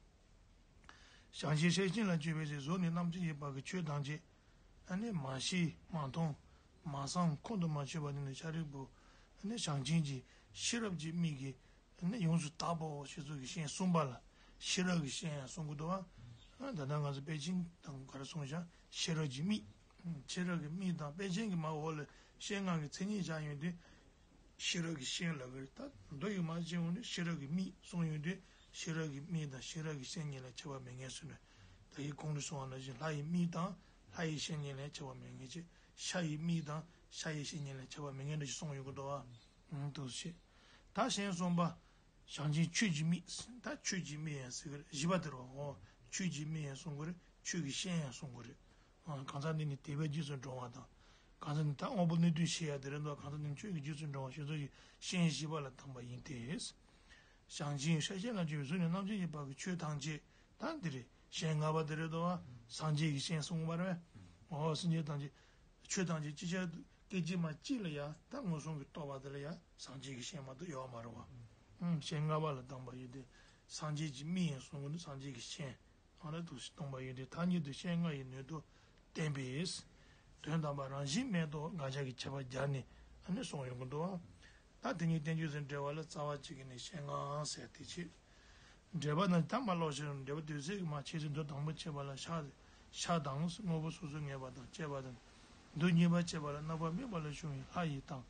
བྱང་ཆེན་ཤེར་ཕྱིན་ལ་སྤྱོད་པའི་ཚེ། གཟུགས་ནས་རྣམ་མཁྱེན་གྱི་བར་གྱི་ཆོས་ཐམས་ཅད་ཨ་ནི་མ་ཤེས་མ་མཐོང་མ་བསམ་ཁོང་དུ་མ་ཆུད་པ་དེ་ནི་ཤཱ་རིའི་བུ་ཨ་ནི་བྱང་ཆེན་གྱི་ཤེས་རབ་ཀྱི་མིག་གིས་ཨ་ནི་ཡོངས་སུ་དག་པའོ་ཞེས་སོགས་ཀྱི་ཤེས་གསུངས་པ་ལ་ཤེས་རབ་ཀྱི་ཤེས་ཡང་གསུང་གི་འདུག་བ། ཨ་ད་ལྟ་ང་ཚོ་དཔེ་ཅན་དང་ག་རེ་གསུངས་བཞག་ཤེས་རབ་ཀྱི་མིག་ཤེས་རབ་ཀྱི་མིག་དང་དཔེ་ཅན་གྱི་མ་འོག་ལ་ཤེས་ལྔ་གི་མཚན་ཉིད་བཞག་ཡོང་དུས། ཤེས་རབ་ཀྱི་ཤེས་ལབ་ཀྱི་རེད། ད་མདོ་ཡི་མ་ཅིག་འོང་ནས་ཤེས་རབ་ཀྱི་མིག་གསུངས་ཡོང་དུས་ཤེས་རབ་ཀྱི་མིག་དང་ཤེས་རབ་ཀྱི་ཤེས་གཉིས་ལ་ཁྱད་པར་མེད་ངེས་སུ་ནས། ད་ཡི་གོང་དུ་གསུངས་པ་ནང་བཞིན་ལྷ་ཡི་མིག་དང་ལྷ་ཡི་ཤེས་གཉིས་ལ་ཁྱད་པར་མེད་ངེས་ཅེས། ཤ་ཡི་མིག་དང་ཤ་ཡི་ཤེས་གཉིས་ལ་ཁྱད་པར་མེད་ངེས་འདྲ་ཞིག་གསུངས་ཡོང་གི་འདུག་ཨ། འདུག་ཤེས། ད་གཞན་གསུམ་པ། བྱང་ཆེན་ཆོས་ཀྱི་མིག་ད་ཆོས་ཀྱི་མིག་ཡང་ཟེར་གི་རེད། བཞི་པ་དེ་རེད་བ། འོ། ཆོས་ཀྱི་མིག་ཡང་གསུང་གི་རེད། ཆོས་ཀྱི་ཤེས་ཡང་གསུང་གི་རེད། གང་ཟག་འདི་ནི་དད་པའི་རྗེས་སུ་འགྲོ་བ་དང་། གང་ཟག་ནི་ད་དབང་པོ་གནས་དུས་ཤེས་ཡ་དེ་རེད་འདུག་གང་ཟག་ནི་ཆོས་ཀྱི་རྗེས་སུ་འགྲོ་བ་ཞེས་སོགས་ཀྱི་ཤེས་བཞི་པ་ལ་གདམས་པ་ཡིན་ཏེ། བྱང་ཆེན་ཤེར་ཕྱིན་ལ་སྤྱོད་པའི་གཟུགས་ནས་རྣམ་མཁྱེན་གྱི་བར་གྱི་ཆོས་ཐམས་ཅད་ད་འདི་རེད། ཤེས་ལྔ་པ་དེ་རེད་འདུག་བ། སངས་རྒྱས་ཀྱི་ཤེས་གསུངས་པ་རེད། འོ་སེམས་ཅན་ཐམས་ཅད་ཆོས་ཐམས་ཅད་ཅི་ཕྱིར་སྐད་ཅིག་མ་གཅིག་ལ་ཡ་ད་མངོན་སུམ་གྱིས་རྟོགས་པ་དེ་ལ་ཡ་སངས་རྒྱས་ཀྱི་ཤེས་མ་གཏོགས་ཡོད་མ་རེད་བ། ཤེས་ལྔ་པ་ལ་གདམས་པ་ཡིན་ཏེ། སངས་རྒྱས་ཀྱི་མིག་ཡང་གསུང་གི་འདུག་སངས་རྒྱས་ཀྱི་ཤེས། ཨ་ལ་འདུག་སེ་སྟོང་པ་ཡིན་ཏེ། ཐ་སྙད་དུ་ཤེས་ལྔ་ཡི་ནུས་སྟོབས་བསྟན་པས། དོན་དམ་པར་རང་བཞིན་མེད་དོ་དགག་བྱ་གི་ཁྱད་པར་སྦྱར་ནས་ཨ་ནི་གསུངས་ཡོང་གི་འདུག་ད་དེ་ཉིད་བསྟན་བཅོས་སུ་འགྲེལ་བ་ལ་རྩ་བ་གཅིག་གིས་ནི་ཤེས་ལྔ་ཟེར་ཏེ་ཕྱེ། འགྲེལ་པ་ནི་ད་མ་ཀློག་ཕྱིར་འགྲེལ་པ་དུས་ཚོད་ཀྱིས་མ་ཕྱེ་ཚེ། མདོ་དང་པོ་ཕྱེ་བ་ལ་ཤ་ཤ་དང་དངོས་པོ་སོ་སོར་ངེས་པ་དང་བཅས་པ་དང་། མདོ་གཉིས་པ་ཕྱེ་བ་ལ་རྣམ་པར་སྨིན་པ་ལ་ཞུགས་པའི་ལྷ་ཡི་དང་།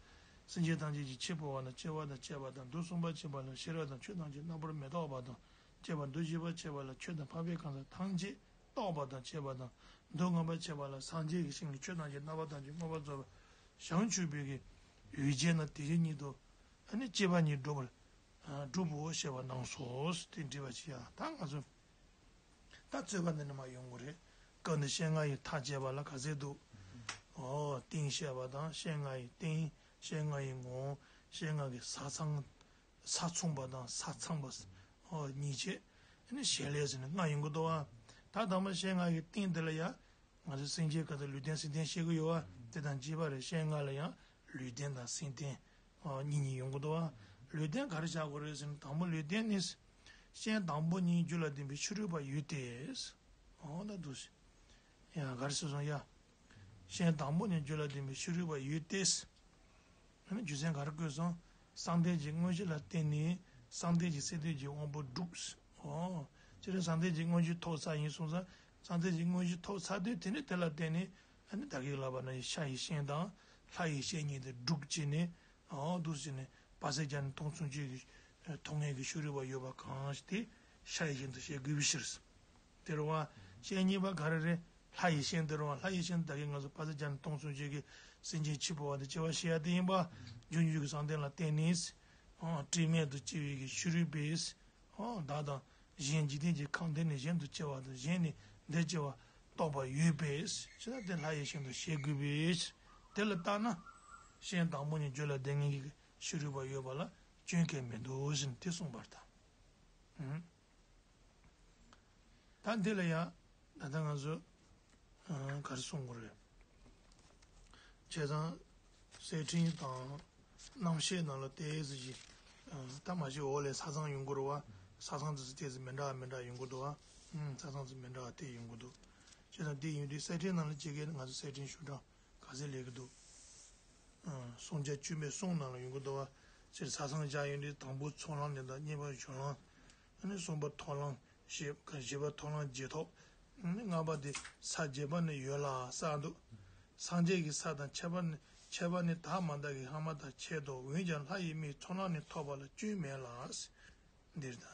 སེམས་ཅན་ཐམས་ཅད་ཀྱི་འཆི་འཕོ་བ་དང་སྐྱེ་བ་དང་བཅས་པ་དང་། མདོ་གསུམ་པ་ཕྱེ་བ་ལ་ཤེས་རབ་དང་ཆོས་ཐམས་ཅད་རྣམ་པར་མི་རྟོག་པ་དང་། ཅེས་པ་མདོ་བཞི་པ་ཕྱེ་བ་ལ་ཆོས་དང་འཕགས་པའི་གང་ཟག་ཐམས་ཅད་རྟོགས་པ་དང་བཅས་པ་དང་། མདོ་ལྔ་པ་ཕྱེ་བ་ལ་སངས་རྒྱས་ཀྱི་ཞིང་གི་ཆོས་ཐམས་ཅད་རྣམ་པ་ཐམས་ཅད་མངོན་པར་རྫོགས་པའི་བྱང་ཆུབ་པའི་གི་ཡུལ་ཅན་དང་དེ་བཞིན་ཉིད་དུ་ཨ་ནི་སྐྱེས་པ་ཉིད་སྒྲུབ་པར་སྒྲུབ་བོ་ཞེས་པ་གནང་སོ། དེ་འདྲི་བ་ཅི་ཡང་ད་ང་ཚོ་ད་རྩོད་པ་འདི་ནི་མ་ཡོང་གི་རེད། སྐབས་འདི་ཤེས་ལྔ་ཡི་མཐའ་བཅད་པ་ལ་ག་ཚད་འདུག་ཨོ་ཏིང་བཤད་པ་དང་ཤེས་ལྔ་ཡི་སྟེང་ཤེས་ལྔ་ཡི་ངོ་ཤེས་ལྔ་གི་ས་ཚང་། ས་མཚུངས་པ་དང་ས་ཚང་པ། ཨོ་གཉིས་བྱས། ཨ་ནི་ཞལ་ལས་ཟེར་ནས་ལྔ་ཡོང་གི་འདུག་བ། ད་དང་པོ་ཤེས་ལྔ་ཡི་སྟེང་དེ་ལ་ཡ། ང་ཚོ་སེམས་ཅན་ག་ཚོད་ལུས་རྟེན་སེམས་རྟེན་བཤད་གི་ཡོད་བ། དེ་དང་བཅས་པ་རེད། ཤེས་ལྔ་ལ་ཡང་ལུས་རྟེན་དང་སེམས་རྟེན། ཨོ་གཉིས་གཉིས་ཡོང་གི་འདུག་བ། ལུས་རྟེན་ག་རེ་བཞག་དགོས་རེད་ཟེར་ན་དང་པོ་ལུས་རྟེན་ནི། ཤེས་དང་པོ་ཉིད་རྒྱུད་ལ་ལྡན་པའི་ཕྱི་རོལ་པ་ཡོད་དེ། ཨོ་ད་འདུག་སེ། ཡང་ག་རེ་ཟེར་སོང་ཡ། ཤེས་དང་པོ་ནི་རྒྱུད་ལ་ལྡན་པའི་ཕྱི་རོལ་པ་ཡོད་དེ། ཨ་ནི་རྒྱུ་མཚན་ག་རེ་བཀོད་སོང་། བསམ་གཏན་གྱི་དངོས་གཞི་ལ་བརྟེན་ནས་བསམ་གཏན་གྱི་སེམས་རྟེན་གྱི་དབང་པོ་སྒྲུབ། ཨོ། སྤྱིར་བསམ་གཏན་གྱི་དངོས་གཞི་ཐོབ་ཚར་ཡིན་སོང་ཙང་བསམ་གཏན་གྱི་དངོས་གཞི་ཐོབ་ཚར་དུས་དེ་ནི་དེ་ལ་བརྟེན་ནས་ཨ་ནི་ད་གིན་ལབ་པ་ནང་བཞིན་ཤ་ཡི་ཤེས་དང་ལྷ་ཡི་ཤེས་གཉིས་དེ་སྒྲུབ་བྱས་ནས། ཨོ་འདུག་སེ་བྱས་ནས་དཔག་ཚད་བརྒྱ་ནི་སྟོང་ཚུན་ཆད་ཀྱི་མཐོང་ངེས་ཀྱི་ཤེས་རིག་པ་ཡོད་པ་གང་ཞིག་དེ་ཤ་ཡི་ཤེས་དུ་བཤད་དགོས་པའི་ཕྱིར། དེ་རུ་བ། ཤེས་གཉིས་པ་ག་རེ་རེད། ལྷ་ཡི་ཤེས་དེ་རུ་བ། ལྷ་ཡི་ཤེས་ད་གིན་ང་ཚོ་དཔག་ཚད་བརྒྱ་ནི་སྟོང་ཚུན་ཆད་ཀྱི་སེམས་ཅན་འཆི་འཕོ་བ་དང་སྐྱེ་བ་ཤི་ཡ་དེ་ཡིན་པ། རྒྱུ་འཇུག་གི་བསམ་གཏན་ལ་བརྟེན་ནས། ཨང་། དྲི་མེད་དུ་སྐྱེ་བའི་གི་ཤེས་རིག་པས། ཨང་། བདག་དང་གཞན་འཇིག་རྟེན་གྱི་ཁམས་འདི་ནས་གཞན་དུ་སྐྱེ་བ་དང་གཞན་ནས་འདིར་སྐྱེ་བ་རྟོགས་པ་ཡོད་པས་ཞེ་ན་དེ་ལྷ་ཡི་ཤེས་དུ་བཤད་དགོས་པས། དེ་ལ་བརྟགས་ན། ཤེས་དང་པོ་ནས་རྒྱུད་ལ་ལྡན་ངེས་ཀྱི་ཤེས་རིག་པ་ཡོད་པ་ལ་སྐྱོན་གལ་མི་འདུག་ཟེར་ནས་དེ་གསུངས་པར་ཐལ། ཨང་། ད་འདི་ལ་ཡང་ད་ལྟ་ང་ཚོ་ག་རེ་གསུང་དགོས་རེད། བྱས་ཙང་གསེར་ཕྲེང་དང་རྣམ་བཤད་ནང་ལ་ཏོག་ཙམ་ཞིག་ད་མ་གཞི་འོག་ལས་ས་མཚམས་ཡོང་གི་རེད་བ། ས་མཚམས་དེ་ཚོ་ཏོག་ཙམ་མི་འདྲ་བ་མི་འདྲ་ཡོང་གི་འདུག་བ། ས་མཚམས་ཚོ་མི་འདྲ་བ་དེ་ཡོང་གི་འདུག་བྱས་ཙང་འདི་ཡིན་དུས་གསེར་ཕྲེང་ནང་ལ་ཅིག་གིས་ང་ཚོ་གསེར་ཕྲེང་ཞུ་གྲངས་ག་ཚད་སླེབས་ཀྱི་འདུག་སྲུང་བྱ་བཅུ་མེད་གསུམ་ནང་ལ་ཡོང་གི་འདུག་བ། སྤྱིར་ས་མཚམས་བཞག་ཡོང་དུས་དང་པོ་ཚོགས་ལམ་ནས་དང་གཉིས་པ་སྦྱོར་ལམ། ཨ་ནི་གསུམ་པ་ཐོབ་ལམ། བཞི་བཞི་པ་ཐོབ་ལམ་རྗེས་ཐོབ། ཨ་ནི་ལྔ་པ་དེ་ས་བརྒྱད་པ་ནི་ཡོད་ལ་ས་འདུག་སངས་རྒྱས་ཀྱི་ས་དང་ཁྱད་པར་ནི་ཁྱད་པར་ནི་དག་མ་དག་གི་ལྷག་མ་དང་ཁྱད་དོ། འོན་ཀྱང་ལྷ་ཡི་མིག་ཚོགས་ལམ་ནས་ཐོབ་པ་ལ་སྐྱོན་མེད་ལ། འདིར་ད།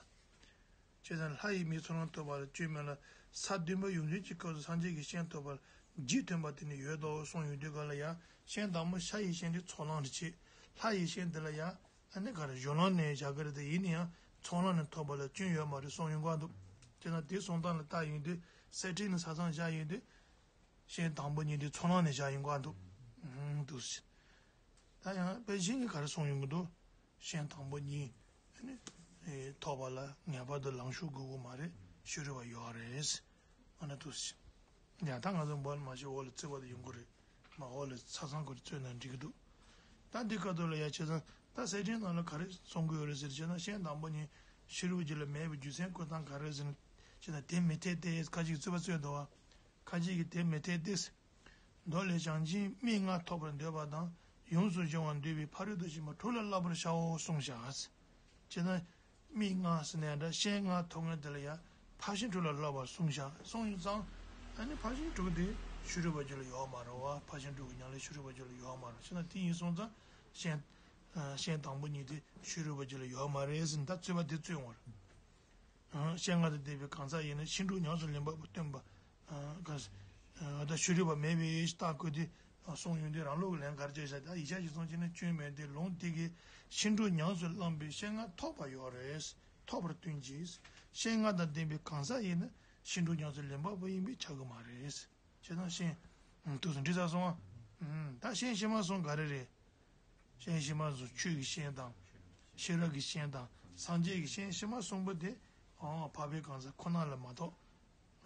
བྱས་ཙང་ལྷ་ཡི་མིག་ཚོགས་ལམ་ཐོབ་པ་ལ་སྐྱོན་མེད་ལ། ས་བདུན་པ་ཡོངས་འཛིན་གྱི་སྐབས་སུ་སངས་རྒྱས་ཀྱི་ཤེས་ཐོབ་པར་རྗེས་མཐུན་པ་དེ་ནི་ཡོད་དོ་གསུངས་ཡོང་དུས་ག་ལ་ཡང་ཤེས་དང་པོ་ཤ་ཡི་ཤེས་དེ་ཚོགས་ལམ་རེ་བྱེད། ལྷ་ཡི་ཤེས་དེ་ལ་ཡང་ཨ་ནི་ག་རེ་སྦྱོར་ལམ་ནས་བཞག་གི་རེད་དེ་ཡིན་ན་ཡང་ཚོགས་ལམ་ནས་ཐོབ་པ་ལ་སྐྱོན་ཡོད་མ་རེད་གསུངས་ཡོང་གི་འདུག་དེ་ན་དེ་གསུང་སྟངས་ལ་བལྟ་ཡོང་དུས་གསེར་ཕྲེང་ནས་ས་མཚམས་བཞག་ཡོང་དུས་ཤེས་དང་པོ་ཉིད་དེ་ཚོགས་ལམ་ནས་བཞག་ཡོང་གི་འདུག་ཨང་། འདུག་ད་ཡང་དཔེ་གཞན་གྱིས་ག་རེ་གསུངས་ཡོང་གི་འདུག་ཤེས་དང་པོ་ཉིད་ཨ་ནི་ཐོབ་པ་ལ་ངེས་པར་དུ་ལམ་ཞུགས་དགོས་ཀྱི་མ་རེད། ཤེས་རིག་པ་ཡོད་རེད། ཨ་ནི་འདུག་སེ། ཡང་ད་ང་ཚོ་འབོལ་མ་ཤེས་འོག་ལ་རྩོད་པ་དེ་ཡོང་གི་རེད། མ་འོག་ལ་ས་མཚམས་ཁོ་རེ་རྩོད་ན་འགྲིག་གི་འདུག་ད་འདི་སྐབས་ཐོག་ལ་ཡ་བྱས་ཙང་ ད་གསེར་ཕྲེང་ནང་ལ་ག་རེ་གསུང་གི་ཡོད་རེད་ཟེར་བྱས་ན། སྤྱན་དང་པོ་ཉིད་ཕྱི་རོལ་པ་ཅིག་ལ་མེད་པའི་རྒྱུ་མཚན་བཀོད་སྟངས་ག་རེ་ཟེར་ན། བྱས་ན་དེ་མི་འཐད་དེ། ཁ་ཅིག་རྩོད་པ་རྩོད་འདུག་བ། ཁ་ཅིག་གིས་དེ་མི་འཐད་དེ། མདོ་ལས། བྱང་ཆུབ་མི་ལྔ་ཐོབ་པར་འདོད་པ་དང་། ཡོངས་སུ་སྦྱོང་བར་འདོད་པའི་ཕ་རོལ་ཏུ་ཕྱིན་པ་དྲུག་ལ་བསླབ་པར་བྱའོ་གསུངས་བཞག། བྱས་ན། མི་ལྔ་ཟེར་ནའི་འདྲ། སྤྱན་ལྔ་ཐོབ་མཁན་དེ་ལ་ཡང་ཕར་ཕྱིན་དྲུག་ལ་བསླབ་པར་གསུངས་བཞག། གསུངས་ཡོད་ཙང་། ཨ་ནི་ཕར་ཕྱིན་དྲུག་དེ་ཕྱི་རོལ་པ་ཅིག་ལ་ཡོད་མ་རེད་བ། ཕར་ཕྱིན་དྲུག་གི་ཉམས་ལེན་ཕྱི་རོལ་པ་ཅིག་ལ་ཡོད་མ་རེད། བྱས་ན་དེ་ཡིན་སོང་ཙང་སྤྱན། ཨ། སྤྱན་དང་པོ་ཉིད་དེ་ཕྱི་རོལ་པ་ཅིག་ལ་ཡོད་མ་རེད་ཟེར་ནས་ད་རྩོད་པ་དེ་རྩོད་ཡོང་བ་རེད། ཨ། སྤྱན་ལྔ་དང་ལྡན་པའི་གང་ཟག་ཡིན་ན། ཕྱིན་དྲུག་ཉམས་སུ་ལེན་པ་པོ་སྟོན་པ། ཨ། ག་ཨ། ད་ཕྱི་རོལ་པ་མེད་པའི་རྟགས་བཀོད་དེ་གསུངས་ཡོང་དུས། རང་ལུགས་ཀྱི་ལན་ག་རེ་བྱས་ཤག། ད་ཡིག་ཆ་ཞིག་སོང་བྱས་ན། སྐྱོན་མེད་དེ། ལུང་དེ་གིས་ཕྱིན་དྲུག་ཉམས་སུ་བླངས་པས་སྤྱན་ལྔ་ཐོབ་པ་ཡོད་རེད། ཐོབ་པར་སྟོན་གྱི། སྤྱན་ལྔ་དང་ལྡན་པའི་གང་ཟག་ཡིན་ན་ཕྱིན་དྲུག་ཉམས་སུ་ལེན་པ་པོ་ཡིན་པས་ཁྱབ་ཀྱི་མ་རེད། བྱས་ཙང་སྤྱན། ཨ། འདུག་སེ་འགྲིག་ཚར་སོང་ཨ། ཨ། ད་སྤྱན་ཕྱི་མ་གསུམ་ག་རེ་རེད། སྤྱན་ཕྱི་མ་གསུམ། ཆོས་ཀྱི་སྤྱན་དང་། ཤེས་རབ་ཀྱི་སྤྱན་དང་། སངས་རྒྱས་ཀྱི་སྤྱན་ཕྱི་མ་གསུམ་པོ་དེ། ཨོ། འཕགས་པའི་གང་ཟག་ཁོ་ན་ལ་མ་གཏོགས།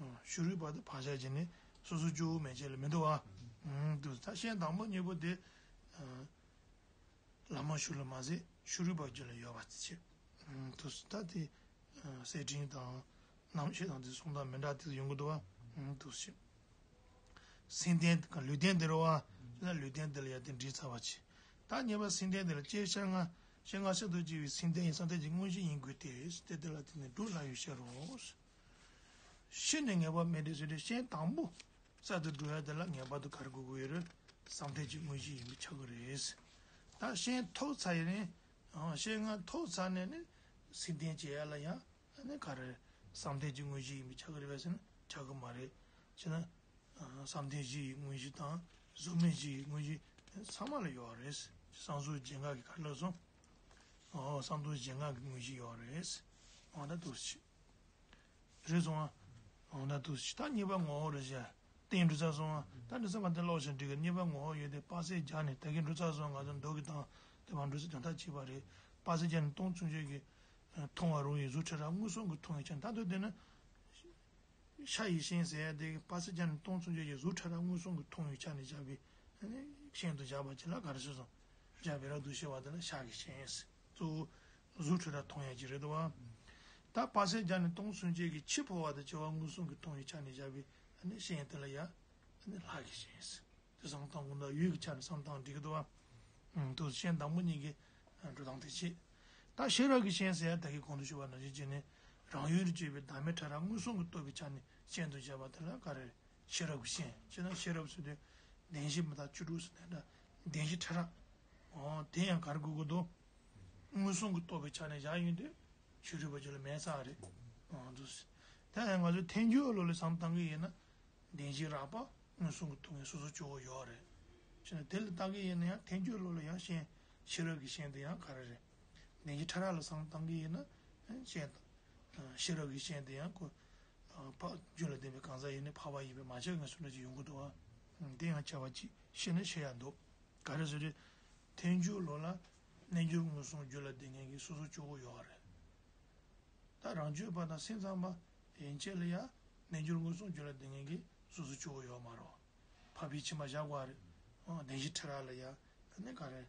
ཨ། ཕྱི་རོལ་པ་དང་བག་ཆགས་ཀྱིས་ནི་སོ་སོ་སྐྱེ་བོ་མན་ཆད་ལ་མི་འདུག་བ། ཨ། འདུག་སེ། ད་སྤྱན་དང་པོ་གཉིས་པོ་དེ། ཨ། བླ་མ་ཞིག་ལ་མ་ཟད་ཕྱི་རོལ་པ་ཅིག་ལ་ཡོད་པ་བྱས། ཨ། འདུག་སེ། ད་དེ། ཨ། གསེར་ཕྲེང་དང་རྣམ་བཤད་དང་དེ་གསུང་སྟངས་མི་འདྲ་དེ་ཡོང་གི་འདུག་བ། ཨ། འདུག་སེ། སེམས་ལྡན་ལུས་ལྡན་དེ་རེད་བ། ད་ལུས་ལྡན་དེ་ལ་ཡང་དེ་འགྲིག་ཚར་བ་བྱས། ད་གཉིས་པ་སེམས་ལྡན་དེ་ལ། ཅེས་སྤྱན་ལྔ། སྤྱན་ལྔ་གསར་དུ་སྐྱེ་བའི་སེམས་ལྡན་ཡང་བསམ་གཏན་གྱི་དངོས་གཞི་ཡིན་དགོས་ཏེ། དེ་དེ་ལ་བརྟེན་ནས་དྲུག་ལྷག་ཡོད་ཕྱིར་རོ། ཤིན་ཏུ་ངེས་པ་མེད་དེ་ཟེར་དུས། སྤྱན་དང་པོ་གསར་དུ་འགྲོ་ཡ་དེ་ལ་ངེས་པར་དུ་ག་རེ་དགོས་ཀྱི་ཡོད་རེད། བསམ་གཏན་གྱི་དངོས་གཞི་ཡིན་པས་ཁྱབ་ཀྱི་རེད། ད་སྤྱན་ཐོབ་ཚར་ཡིན་ནས། ཨ། སྤྱན་ལྔ་ཐོབ་ཚར་ནས་ནི་སེམས་ལྡན་བྱེད་ཡ་ལ་ཡང་། ཨ་ནི་ག་རེ། བསམ་གཏན་གྱི་དངོས་གཞི་ཡིན་པས་ཁྱབ་ཀྱི་རེད་པས་ཟེར་ན་ཁྱབ་ཀྱི་མ་རེད། བྱས་ན། ཨ། བསམ་གཏན་བཞི་ཡི་དངོས་གཞི་དང་། གཟུགས་མེད་བཞི་ཡི་དངོས་གཞི་ཚང་མ་ལ་ཡོད་རེད། བསམ་གཟུགས་རྒྱན་འགག་གི་ག་རེ་ལབ་སོང་། ཨོ། བསམ་གཟུགས་རྒྱན་འགག་གི་དངོས་གཞི་ཡོད་རེད། འོ་ད་འདུག་སེ། རེད་སོང་ཨ། འོ་ད་འདུག་སེ། ད་གཉིས་པ་ངོ་བོ་རེད་བྱས། དེ་འགྲོ་ཚར་སོང་ཨ། ད་འགྲོ་ཚར་མ་དེ་ཀློག་བྱས་འགྲིག་གི། གཉིས་པ་ངོ་བོ་ཡོད་དེ། དཔག་ཚད་བརྒྱ་ནི། ད་གིན་འགྲོ་ཚར་སོང་། ང་ཚོ་མདོ་གི་དང་དེ་བར་འགྲོ་ཚར། དོན་དག་གཅིག་པ་རེད། དཔག་ཚད་བརྒྱ་ནི་སྟོང་ཚུན་ཆད་ཀྱི་མཐོང་བ་རུང་བའི་གཟུགས་ཕྲ་རགས་མངོན་སུམ་གྱིས་མཐོང་བའི་ཆ་ནས། ད་དུང་དེ་ནི་ཤ་ཡི་སྤྱན་ཟེར་ཡ་དེ་དཔག་ཚད་བརྒྱ་ནི་སྟོང་ཚུན་ཆད་ཀྱི་གཟུགས་ཕྲ་རགས་མངོན་སུམ་གྱིས་མཐོང་བའི་ཆ་ནས་སྦྱར་བའི། ཨ་ནི་སྤྱན་དུ་སྦྱར་བ་ཅིག་ལ་ག་རེ་ཟེར་སོང་། སྦྱར་བའི་རབ་ཏུ་ཕྱེ་བ་དེ་ལ་ཤ་གི་སྤྱན་ཟེར། གཙོ་བོ་གཟུགས་ཕྲ་རགས་མཐོང་ཡ་ཅིག་རེད་དོ། ད་དཔག་ཚད་བརྒྱ་ནི་སྟོང་ཚུན་ཆད་ཀྱི་འཆི་འཕོ་བ་དང་བྲལ་བ་མངོན་སུམ་གྱིས་མཐོང་བའི་ཆ་ནས་སྦྱར་བའི། ཨ་ནི་སྤྱན་དེ་ལ་ཡ། ཨ་ནི་ལྷ་གི་སྤྱན་ཟེར། དེ་བསམ་སྟངས་གོང་དུ་ཡུལ་གྱི་ཆ་ནས་བསམ་སྟངས་འགྲིག་གི་འདུག་བ། ཨང་། དུ་སྤྱན་དང་པོ་གཉིས་ཀྱི་འགྲོ་སྟངས་དེ་བྱེད། ད་ཤེས་རབ་ཀྱི་སྤྱན་ཟེར་ཡ་ད་གིན་གོང་དུ་ཞུས་པ་ནང་བཞིན་བྱས་ནས། རང་ཡུལ་དུ་གྱུར་པའི་བདག་མེད་ཕྲ་རགས་མངོན་སུམ་གྱིས་རྟོགས་པའི་ཆ་ནས་སྤྱན་དུ་སྦྱར་བ་དེ་ལ་ག་རེ། ཤེས་རབ་ཀྱི་སྤྱན། ཅེ་ན་ཤེས་རབ་ཟེར་དུས་བདེན་བཞི་མི་རྟག་བཅུ་དྲུག་ཟེར་ནས་འདྲ། བདེན་བཞི་ཕྲ་རགས། འོ། དེ་ཡང་ག་རེ་དགོས་ཀྱི་འདུག་མངོན་སུམ་གྱིས་རྟོགས་པའི་ཆ་ནས་བཞག་ཡོང་དུས། ཕྱི་རོལ་པ་ཅིག་ལ་མེད་ས་རེད། ཨང་། འདུག་སེ། ད་ཡང་ང་ཚོས་ཐལ་འགྱུར་བློ་ལ་བསམ་བཏང་གི་ཡིན་ན། བདེན་བཞི་རགས་པ་མངོན་སུམ་གྱིས་མཐོང་བའི་སོ་སོ་སྐྱེ་བོ་ཡོད་རེད། བྱས་ན་དེ་ལ་བལྟ་གི་ཡིན་ན་ཡང་ཐལ་འགྱུར་བློ་ལ་ཡང་སྤྱན། ཤེས་རབ་ཀྱི་སྤྱན་དེ་ཡང་ག་རེ་རེད། བདེན་བཞི་ཕྲ་རགས་ལ་བསམ་བཏང་གི་ཡིན་ན། སྤྱན་དང་། ཤེས་རབ་ཀྱི་སྤྱན་དེ་ཡང་ཁོ། འཕགས། རྒྱུད་ལ་ལྡན་པའི་གང་ཟག་ཡིན་ནི་འཕགས་པ་ཡིན་པས་མ་ཁྱབ་ངེས་སུ་འདྲ་ཅིག་ཡོང་གི་འདུག་བ། དེ་ཡང་ཁྱབ་པ་ཅིག་ཤེས་ན་ཤེས་ཡ་འདུག་ག་རེ་ཟེར་དུས། ཐལ་འགྱུར་བློ་ལ་རྣལ་འབྱོར་མངོན་སུམ་རྒྱུད་ལ་ལྡན་མཁན་གྱི་སོ་སོ་སྐྱེ་བོ་ཡོད་རེད། ད་རང་རྒྱུད་པ་དང་སེམས་ཙམ་པ་ཡན་ཆད་ལ་ཡང་རྣལ་འབྱོར་མངོན་སུམ་རྒྱུད་ལ་ལྡན་མཁན་གྱི་སོ་སོ་སྐྱེ་བོ་ཡོད་མ་རེད། འཕགས་པའི་ཁྱིམ་པ་བཞག་དགོས་རེད། ཨོ། བདེན་བཞི་ཕྲ་རགས་ལ་ཡང་ནི་ག་རེ།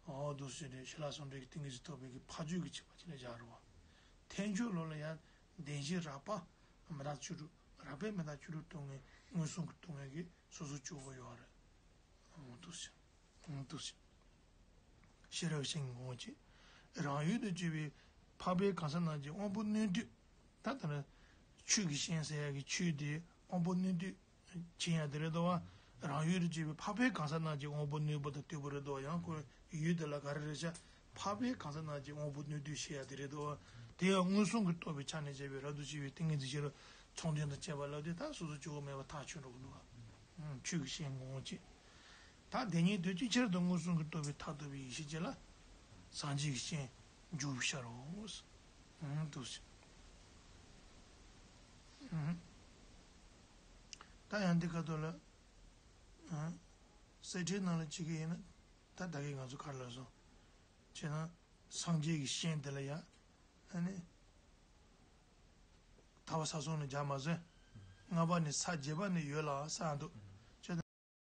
འོ། འདུག་སེ་རེད། ཞི་ལྷག་སུམ་འགྲེལ་གྱི་ཏིང་ངེ་འཛིན་རྟོགས་པའི་གི་ཕ་རྒྱུད་ཀྱི་ཁྱིམ་པ་ཅིག་ལ་བཞག་རེད་བ། ཐལ་འགྱུར་བློ་ལ་ཡང་བདེན་བཞི་རགས་པ་མི་རྟག་བཅུ་དྲུག་རགས་པས་མི་རྟག་བཅུ་དྲུག་རྟོགས་མཁན་མངོན་སུམ་གྱིས་རྟོགས་མཁན་གྱི་སོ་སོ་སྐྱེ་བོ་ཡོད་རེད། འོ། འདུག་སེ། འདུག་སེ། ཤེས་རབ་ཀྱི་སྤྱན་གྱི་ངོ་བོ་བྱེད། རང་ཡུལ་དུ་གྱུར་པའི་འཕགས་པའི་གང་ཟག་རྣམས་ཀྱི་དབང་པོ་རྣོན་འདུས། ད་ལྟ་ནི་ཆོས་ཀྱི་སྤྱན་ཟེར་ཡག་གི་ཆོས་དེ་དབང་པོ་རྣོན་འདུས་བྱེད་ཡག་དེ་རེད་དོ། རང་ཡུལ་དུ་གྱུར་པའི་འཕགས་པའི་གང་ཟག་རྣམས་ཀྱི་དབང་པོ་རྣོན་པོ་དང་བསྟོད་པ་རེད་དོ། ཡང་ཁོའི་ཡུལ་དེ་ལ་ག་རེ་རེད་ཤག་འཕགས་པའི་གང་ཟག་རྣམས་ཀྱི་དབང་པོ་རྣོན་འདུས་བྱེད་ཡག་དེ་རེད་དོ། དེ་ཡང་མངོན་སུམ་གྱིས་རྟོགས་པའི་ཆ་ནས་བྱས་པའི་རབ་ཏུ་ཕྱེ་བའི་ཏིང་ངེ་འཛིན་ཤེས་རབ་མཚུངས་ལྡན་དང་བཅས་པ་ལབ་དུས། ད་སོ་སོ་སྐྱེ་བོ་མེད་པར་ཐག་ཆོད་འགྲོ་གི་འདུག་བ། ཆོས་ཀྱི་སྤྱན་ངོ་བོ་བྱེད། ད་དེ་ཉིད་དུས་གཅིག་ཅར་དུ་མངོན་སུམ་གྱིས་རྟོགས་པའི་མཐར་ཐུག་པའི་ཡེ་ཤེས་ཅན་ལ་སངས་རྒྱས་ཀྱི་སྤྱན་འཇུག་པའི་ཕྱིར་རོ། ཨང་། འདུག་སེ། ཨང་། ད་ཡང་འདི་ཁ་ཐོག་ལ། ཨང་། གསེར་ཕྲེང་ནང་ལ་བྱེད་ཀྱི་ཡིན་ན། ད་ད་གིན་ང་ཚོ་ག་རེ་ལབ་སོང་། བྱས་ན། སངས་རྒྱས་ཀྱི་སྤྱན་དེ་ལ་ཡང་། ཨ་ནི། ཐར་པ་ས་གསུམ་ནས་སྦྱར་མ་ཟིན། ལྔ་པ་ནས་ས་བརྒྱད་པ་ནས་ཡོད་ལ་ས་འདུག